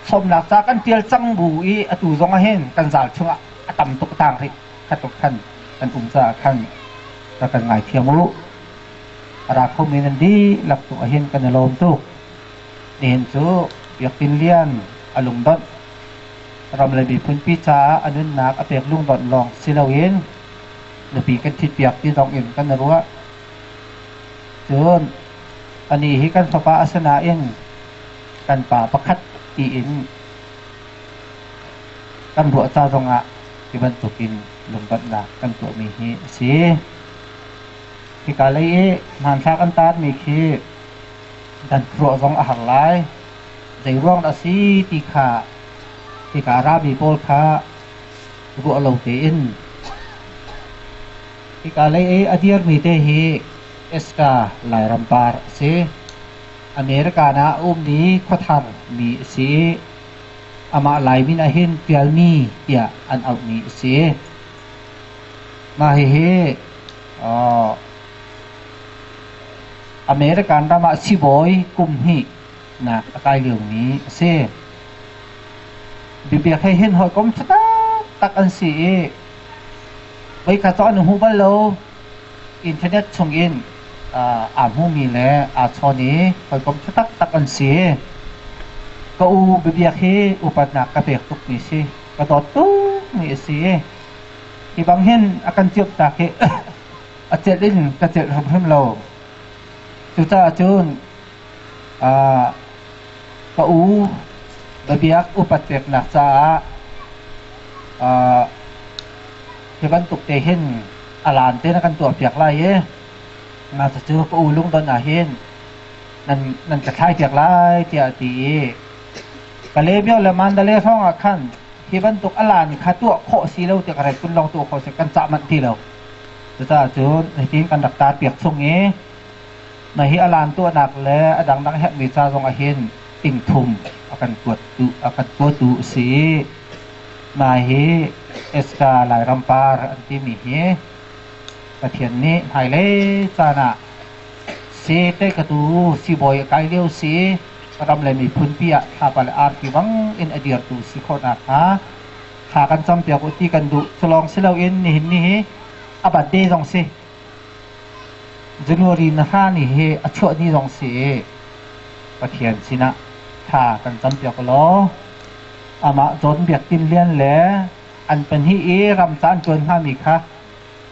Sawmnak ca kan ṭial cang bu i atu zong ah hin kan zal chungah a tam tuk tang rih kha tuk khan kan um caah khan rak kan ngaithiam u. A ra khomi nan dihlak tu ahhin kan i lawm tuk. Nihin cu Biak Tin Lian a lungdonh ram le miphunpi caah a nunnak a pek lungdonh lawng si loin nupi kan ṭhitpiak ti zong in kan i ruah. Cun anih hi kan fapa a si nain kan pa pakhat tiin kan ruah ca zongah hi bantukin lungdonhnak kan tuahmi hi a si. Hika lei i hmanthlak an taarmi khi dan ruah zong a har lai. Zei ruang dah a si ti kha hika a rami pawl kha ruah lo tein hika lei i a dirmi te hi Eska Lairam par a si. America ah a ummi khuathar mi a si i amah Lai min ahhin ṭialmi tiah an auhmi a si. Mah hihi American ram ah sibawi kum hnih nak a kai liomi a si. Bibiak he hin hawikom ṭha taktak an si i voikhat cu an i hmu bal lo. Internet chungin aa hmumi le aa chawn i hawikom ṭha taktak an si. Ka u biabiak hi upatnak ka pek tukmi si. Ka dawt tukmi a si. Hi bang hin a kan ciamtak hi a celh in ka celh hrimhrim lo. Cucaah cun ka u biabiak upat peknak caah hi bantuk te hin a laan te na kan tuahpiak lai i nga cu ka u lungdon ah hin nan nan ka thlaipiak lai tiah a ti i Kalaymyo le Mandalay hrawng ah khan hi bantuk a laan kha tuah khawh si lo tiah ka ret kun lawng tuah khawh si kan cah manh ti lo. Cucaah cun hitin kan rak tarpiak chung i na hi a laan tuahnak le a dangdang herhmi ca zong ah hin ting thum a kan kuat tu a kan kuatu a si i Mah hi Eska Lairam par an timi hi Pathian nih hmailei caan ah si te ka tu sibawi a kai lio si. Ram le miphun pi ah thlapa le arfi bang in a dirtu si khawh nakhnga thla kan campiak u ti kan duh. Cu lawng si loin nihin ni hi a birthday zong si. January na hra ni hi a chuah ni zong si i Pathian sinah thla kan campiak u law amah John Biak Tin Lian le an pahnih i ram ca an ṭuan hngami kha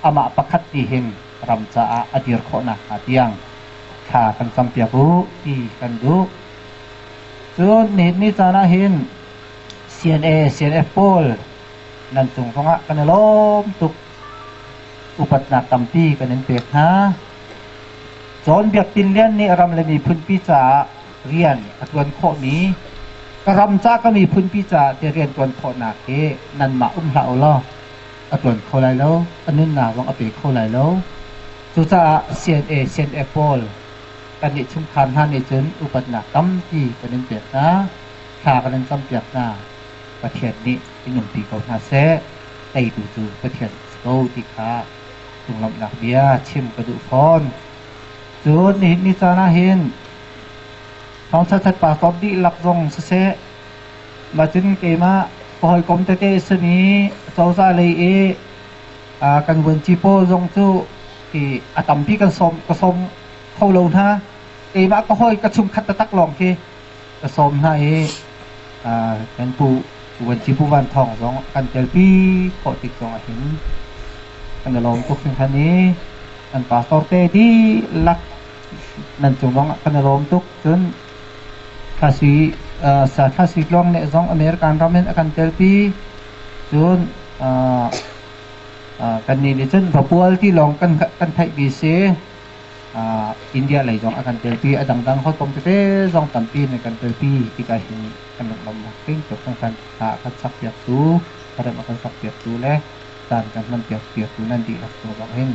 amah pakhat ti hin ram caah a dir khawh nakhnga tiang thla kan campiak u ti kan duh. Cun nihin ni caan ah hin CNA, CNF pawl nan cung zongah kan i lawm tuk. Upatnak tampi kan in pek hna. John Biak Tin Lian nih ram le miphunpi caah rian a ṭuan khawhmi ka ram ca ka miphunpi caah ti rian ṭuan khawhnak hi nanmah um hlah u law a ṭuan kho lai lo, a nunnak zong a pe kho lai lo. Cucaah CNA, CNF pawl kannih chungkhar hna nih cun upatnak tampi kan in pek hna, thla kan in campiak hna. Pathian nih in umpi ko hna seh. Teitu cu Pathian a si ko ti kha lunglawmhnak bia chim ka duh fawn. Cun nihin ni caan ah hin thawngṭha pastor dihlak zong siseh, mah cun keimah ka hawikom tete a simi cozah lei i kan vuanci pawl zong cu hi a tampi kan sawm ka sawm kho lo hna. Keimah ka hawi ka chungkhat taktak lawng khi ka sawm hna i kan pu vuanci Pu Van Thawng zong kan telpi khawh tik zong ah hin kan i lawm tuk hringhran i kan pastor te dihlak nan cung zong ah kan i lawm tuk. Cun Thlasui Thlasui Tluang nih zong American ram in a kan telpi. Cun kannih nih cun Vapual ti lawng kan theihmi si. India lei zong a kan telpi, a dangdang hawikom tete zong tampi nih kan telpi tikah hin kan lunglawmhnak ding tuk hringhran hla a kan sakpiaktu, khuarem a kan sakpiaktu le caan kan hmanpiak piaktu nan dihlak cung zong hin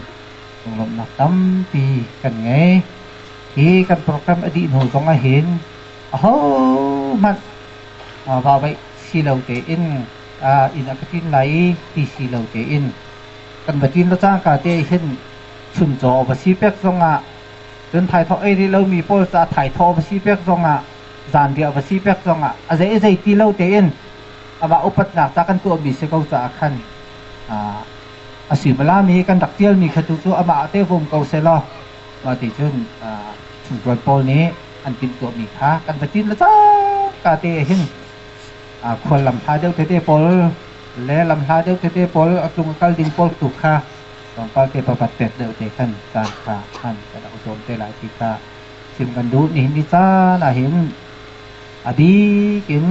lunglawmhnak tampi kan ngei. Hi kan program a dih hnu zong ah hin ahohmanh vauvaih si lo tein inn a ka ṭin lai i ti si lo tein kan va ṭin lo cangka te hin chuncaw va si pek zongah cun thaithawh ei rih lomi pawl ca thaithawh va si pek zongah zanriah va si pek zongah a zei zei ti lo tein amah upatnak ca kan tuahmi si ko caah khan a suimilam i kan rak tialmi kha tu cu amah te vum ko selaw mah ti cun chungtuan pawl nih an timhtuahmi kha kan va tin le cangka te hin khual lam hla deuh tete pawl le lam hla deuh tete pawl a tlung a kal ding pawl tu kha tlawmpal te papat pek deuh te khan caan kha hman kan rak zuam te lai ti kha chim kan duh. Nihin ni caan ah hin a bik in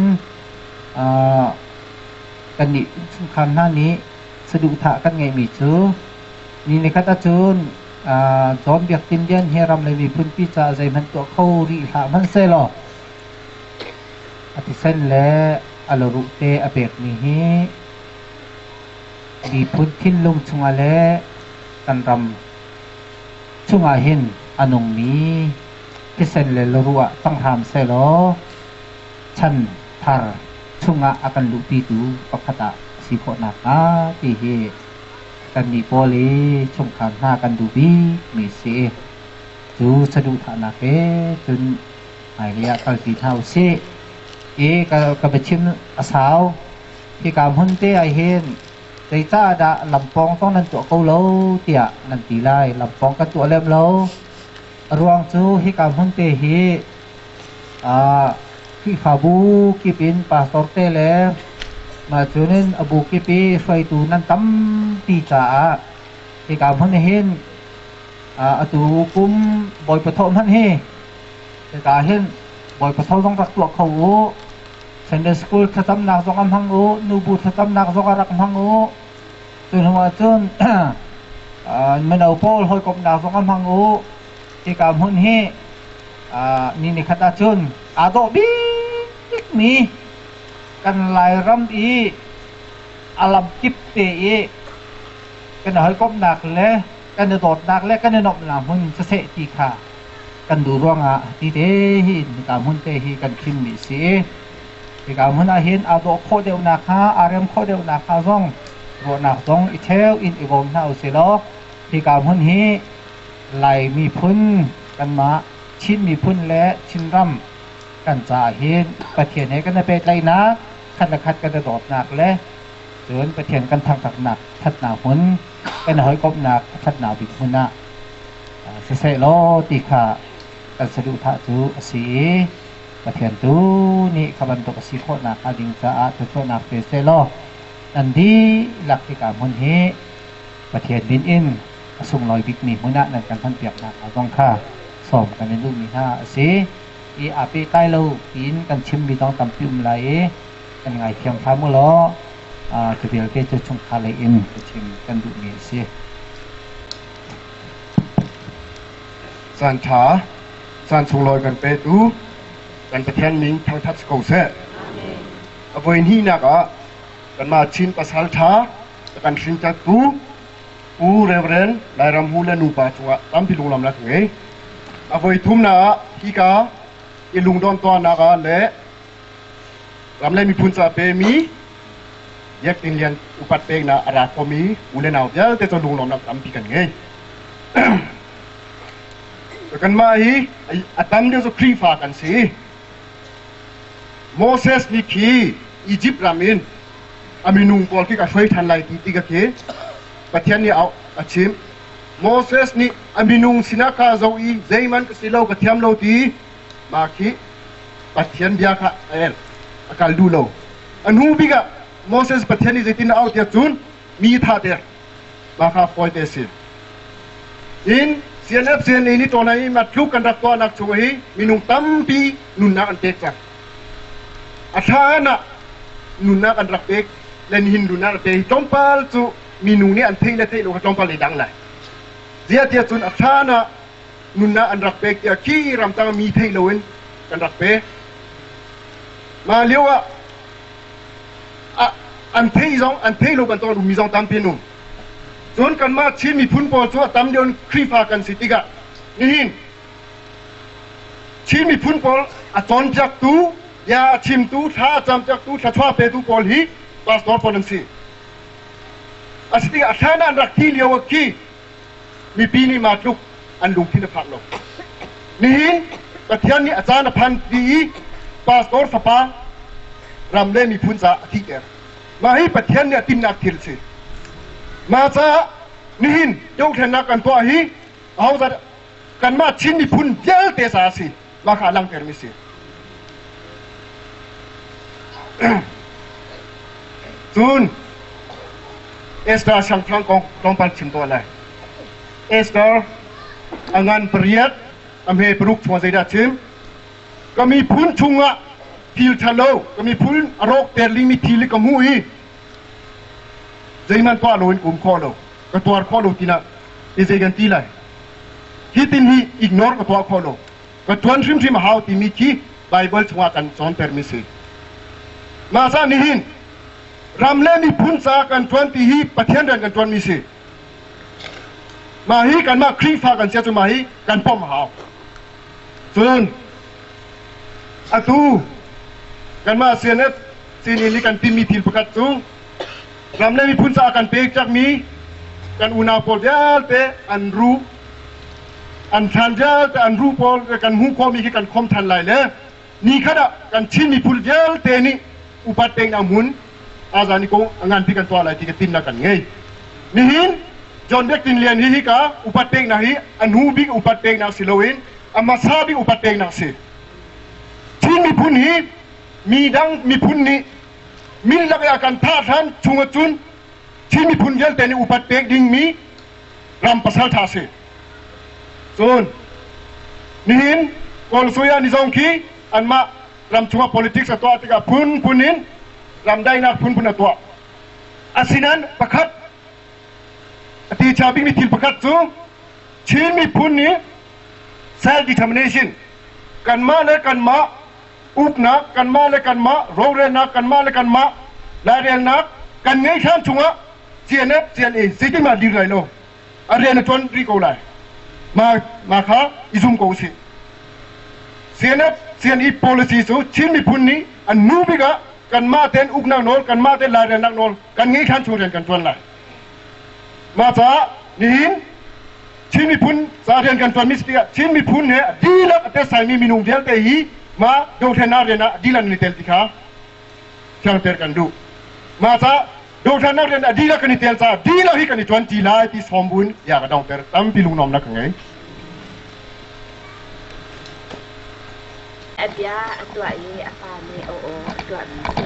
kannih chungkhar hna nih saduhthah kan ngeihmi cu ni nikhat ahcun John Biak Tin Lian hi ram le miphun pi caah zeihmanh tuah kho rih hlah hmanhsehlaw a thisen le a laruh te a pekmi hi miphun thinlung chungah le kan ram chungah hin a nungmi thisen le laruh ah cang hram sehlaw chan thar chungah a kan luhpitu pakhat ah a si khawh nakhnga ti hi kannih pawl i chungkhar hna kan duh bikmi a si. Cu saduhthahnak he cun hmailei ah kalpi hna u sih. I ka biachim a sau. Hika hmun te ah hin zeicahdah lampawng zong nan tuah ko lo tiah nan ti lai. Lampawng kan tuah lem lo. A ruang cu hika hmun te hi Khrihfabu kip in pastor te le mah cun in a bu kip i hruaitu nan tampi caah hika hmun hin atu kum Bawipa thawh hmanh hi hika hin Bawipa tho zong rak tuah kho u. Sunday school thlacamnak zong a hmang u, nubu thlacamnak zong a rak hmang u. Cu hnu ah cun mino pawl hawikomhnak zong a hmang u. Hika hmun hi ni nikhat ahcun aa dawh bikmi kan Lairam i a lamkip te i kan i hawikomhnak le kan i dawtnak le kan i nuamhnak hmun siseh ti kha kan duh ruangah ti te hi hika hmun te hi kan thimmi a si. Hika hmun ah hin aa dawh khawh deuhnak hnga, aa rem khawh deuhnak hnga zong ruahnak zong i cheu in i bawm hna usih law hika hmun hi Lai miphun kanmah Chin miphun le Chinram Kan caah hin Pathian he kan i pehtlaihnak, khat le khat kan i dawtnak le cun Pathian kan thangṭhatnak ṭhatnak hmun, kan i hawikomhnak a ṭhatnak bik hmun ah siseh law ti kha kan saduhthah cu a si i Pathian tu nih kha bantuk a si khawhnak hnga ding caah thluachuahnak pe seh law nan dihlak hika hmun hi Pathian min in a sunglawi bikmi hmun ah nan kan hmanpiaknak hnga zong kha sawm kan in duhmi hna a si. I aa pehtlai lo tiin kan chimmi zong tampi um lai i kan ngaithiam hram u law cu vialte cu chungkhar lei in ka chim kan duhmi a si. Caan ṭha, caan sunglawi kan petu kan Pathian min thangṭhat si ko seh. A voi hnihnak ah kanmah Chin pasal ṭha a kan hrintertu Pu Reverend Lairam Hu le nupa cungah tampi lunglamnak ka ngei. A voi thumnak ah hika i lungdon tuahnak ah le ram le miphun ca pemi Biakinn lian upat peknak a ra khomi u le nau vialte cu lunglawmnak tampi kan ngei. Kanmah hi a tam deuh cu Khrihfa kan si. Moses nih khi Egypt ram in a minung pawl khi ka hruai ṭhan lai ti ti ka khi Pathian nih a chimh. Moses nih a minung sinah kha zoh i zeihmanh ka si lo ka thiam lo ti mah khi Pathian bia kha a el a kal duh lo. A hnu bik ah Moses Pathian nih zeitin a auh tiah cun mi thah ter mah kha fawite a si. In CNF CNA nih tawn i matluk kan rak tuahnak chung hi minung tampi nunnak an pek cang. A thla ah nunnak an rak pek le nihin nunnak an pek hi tlawmpal cu minung nih an theih le theih lo kha tlawmpal i dang lai. Ziah tiah cun a thla ah nunnak an rak pek tiah khi ramtang mi theih loin kan rak pek. Mah lio ah an theih zong an theih lo bantuk mi zong tampi an um. Cun kanmah Chin miphun pawl cu a tam deuh in Khrihfa kan si tikah nihin Chin miphun pawl a cawnpiaktu, bia a chimtu, thla a campiaktu, thluachuah petu pawl hi pastor pawl an si. A si tikah a hlan ah an rak thi lio ah khi mipi nih mah tluk an lungthin a phak lo. Nihin Pathian nih a caan a phan ti i pastor fapa ram le miphun caah a thihter. Mah hi Pathian nih a timhnak thil a si. Mah caah nihin dothlennak kan tuah hi ahodah kanmah Chin miphun vialte caah a si. Mah kha a langhtermi a si. Cun Esther siangpahrang kong tlawmpal chim tuah lai. Esther a ngan pariat a hme paruk chung ah zeidah a chim? Ka miphun chungah thil ṭhalo, ka miphun a rawkter dingmi thil hi ka hmuh i zeihmanh tuah loin ka um khawh lo, ka tuar khawh lo tinah i zei kan ti lai? Hitin hi ignore ka tuah khawh lo. Ka ṭuan hrimhrim a hau timi khi Baibal chungah kan cawntermi si. Mah ca nihin ram le miphun ca kan ṭuan ti hi Pathian rian kan ṭuanmi si. Mah hi kanmah Khrihfa kan si ahcun mah hi kan pom a hau. Cun atu kanmah CNF sinin nih kan timi thil pakhat cu ram le miphun caah kan pekcakmi kan unau pawl vialte an ruh an thlan vialte an ruh pawl kan hmuh khawhmi khi kan khom than lai le nikhat ah kan Chin miphun vialte nih upat peknak hmun azani kong a nganpi kan tuah lai ti ka timnak kan ngei. Nihin John Biak Tin Lian hi hika upat peknak hi a hnu bik upat peknak si loin a hmasa bik upat peknak si. Chin miphun hi mi dang miphun nih min lak i a kan thah hlan chung ahcun Chin miphun vialte nih upat pek dingmi ram pasal ṭha si. Cun nihin Kawl Soya ni zong khi anmah ram chungah politics a tuah tikah phunphun in ramdaihnak phunphun a tuah. Asinain pakhat a ti chia bikmi thil pakhat cu Chin miphun nih self determination kanmah le kanmah uknak kanmah le kanmah rorelnak kanmah le kanmah lairelnak kan ngei hlan chungah CNF CNA zeitin mah dir lai lo a rian a ṭuan rih ko lai ma kha i zum ko usih CNF CNE policy cu Chin miphun nih an nu bik ah kanmah ten uknak nawl kanmah ten lairelnak nawl kan ngei hlan chung rian kan ṭuan lai mah caah nihin Chin miphun ca rian kan ṭuanmi si tikah Chin miphun he a dihlak a tetsaimi minung vialte hi Ma dothlennak rian ah dihlak nan i tel ti kha fiangter kan duh. Mah ca dothlennak rian ah dihlak kan i tel caah dihlak hi kan i ṭuan ṭi lai ti sawm buin bia ka donghter. Tampi lunglawmnak ka ngei. A bia a tuah i a pa nih a aw a tuahmi a si.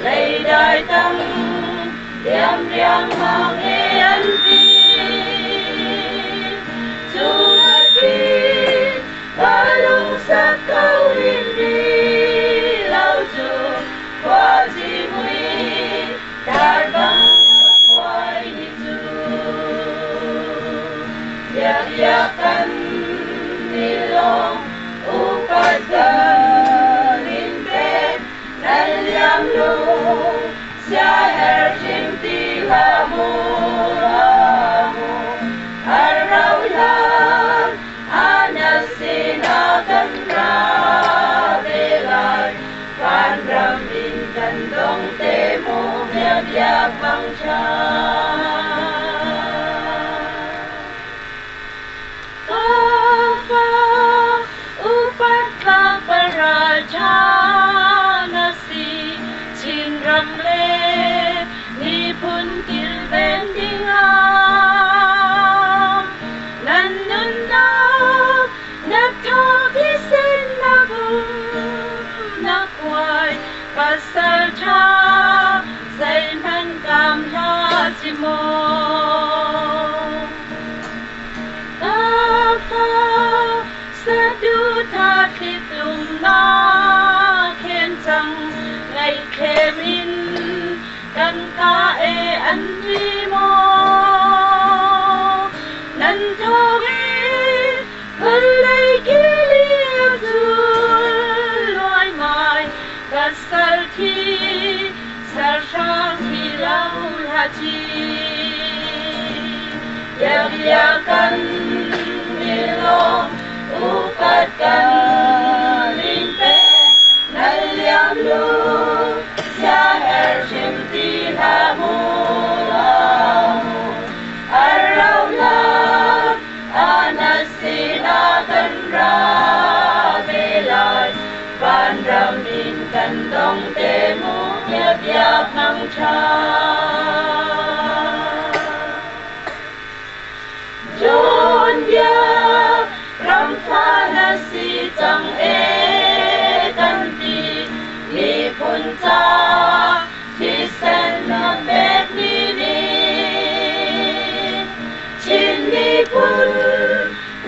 Leidai tang liam riangmang e an ti. Cu ti ka lungsak ko in ri lo cu khua cimui dar bang muai ni cu. Biak biak kan ni lawng upat kan in pek nan liam lung siaherh hrim ti hlah mu mu har rau hlan ana sinah kan ra ve lai vanram in kan dong te mu bia biak bang ṭha. Ka fa upat tlak paral ṭha na si Chinram le miphun kilven dingah nan nunnak na tha thisen na vum na khuai pasal ṭha zeihmanh kaam hlah ci maw. Ka fa saduhthah thlitum na khen cang ngaihthlem in kan ka e an ti maw. Nan thawng in vawlei kili a zul luaimai pasal thi sahrang thi lo hlah ci. Biakbia kan i lawm, upat kan in pek, nan liam lu, siaherh hrim ti hlah mu. Ar rau hlan, ana sinah kan ra ve lai, vanram in kan dong te mu biak mang ṭha. John biak ramfa na si cang e kan ti miphun ca thisen na pekmi nih Chin miphun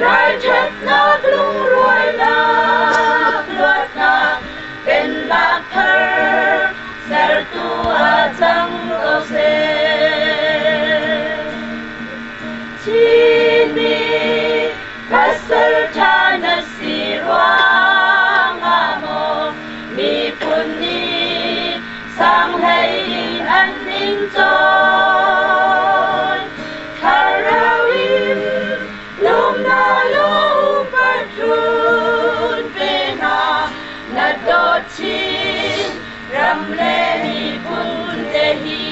Ralṭhatnak lungrualnak luatnak pennak thar sertu ah cang ko seh. Chinmi pasal ṭha na si ruangah maw miphun nih sanghlei in an in cawn. Thlarau in Lungna lung patrun ve hna na dawt chin ram le miphun te hi.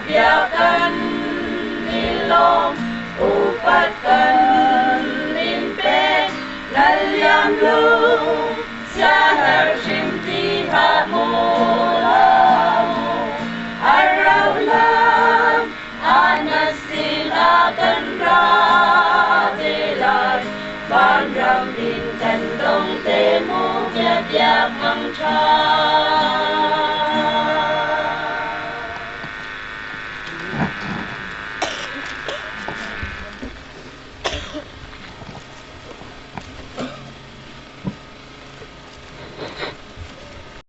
Bia kan i lawm upat kan in pek nan liam lung siaherh hrim ti hlah mu Ar rau hlan Ana sinah kan ra te lai, vanram in kan dong te mu bia biak mang ṭha.